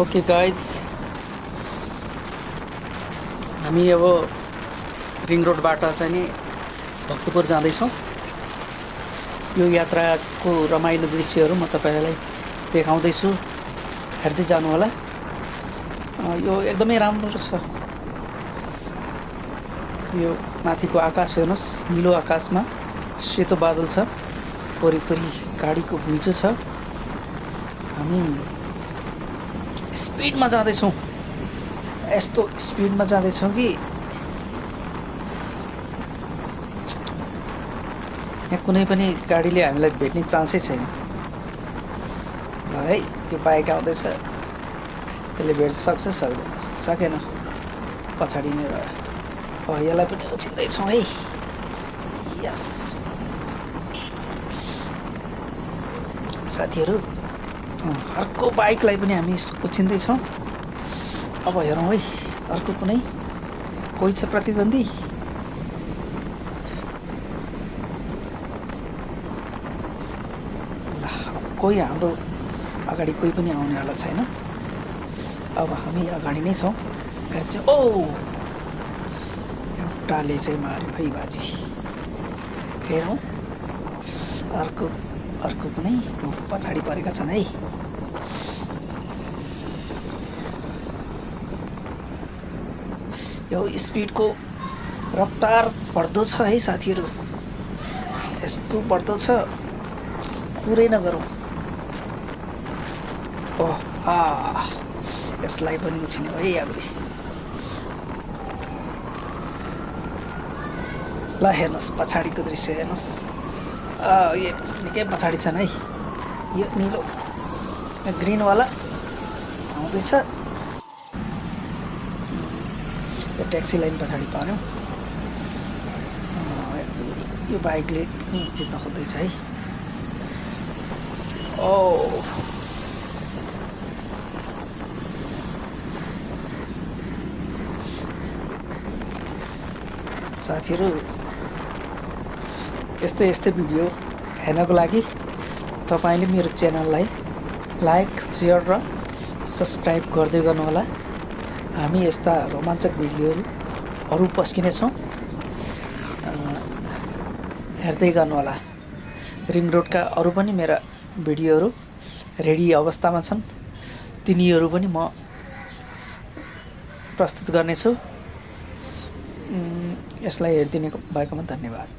Okay guys, हामी अब ring रोडबाट चाहिँ नि भक्तपुर जाँदैछौँ। यो यात्राको रमाइलो दृश्यहरू म तपाईँलाई देखाउँदैछु, हेर्दै जानु होला। यो एकदमै राम्रो छ। यो माथिको आकाश हेर्नुहोस्, नीलो आकाशमा सेतो बादल छ, वरिपरि गाडीको घुइँचो छ। हामी स्पिडमा जाँदैछौँ, यस्तो स्पिडमा जाँदैछौँ कि यहाँ कुनै पनि गाडीले हामीलाई भेट्ने चान्सै छैन। ल है, यो बाइक आउँदैछ, यसले भेट्न सक्छ सक्दैन? सकेन, पछाडि नै रह्यो। यसलाई पनि उछिन्दैछौँ है। यस साथीहरू, अर्को बाइकलाई पनि हामी उछिन्दैछौँ। अब हेरौँ है, अर्को कुनै कोही छ प्रतिद्वन्दी? ल, कोही हाम्रो अगाडि कोही पनि आउनेवाला छैन। अब हामी अगाडि नै छौँ। ओ, एउटाले चाहिँ मार्यो है बाजी। हेरौँ, अर्को कुनै पछाडि परेका छन् है। यो स्पिडको रफ्तार बढ्दो छ है साथीहरू, यस्तो बढ्दो छ, कुरै नगरौँ। यसलाई पनि उछिन्यो है हामीले। ल हेर्नुहोस्, पछाडिको दृश्य हेर्नुहोस्। यो निकै पछाडि छन् है। यो निलो ग्रिनवाला आउँदैछ। यो ट्याक्सी लाइन पछाडि पर्यो। यो बाइकले जित्न खोज्दैछ है। साथीहरू, यस्तै भिडियो हेर्नको लागि तपाईँले मेरो च्यानललाई लाइक, सेयर र सब्सक्राइब गर्दै गर्नुहोला। हामी यस्ता रोमाञ्चक भिडियोहरू पस्किनेछौँ, हेर्दै गर्नुहोला। रिङ रोडका अरू पनि मेरा भिडियोहरू रेडी अवस्थामा छन्, तिनीहरू पनि म प्रस्तुत गर्नेछु। यसलाई हेरिदिनु भएकोमा धन्यवाद।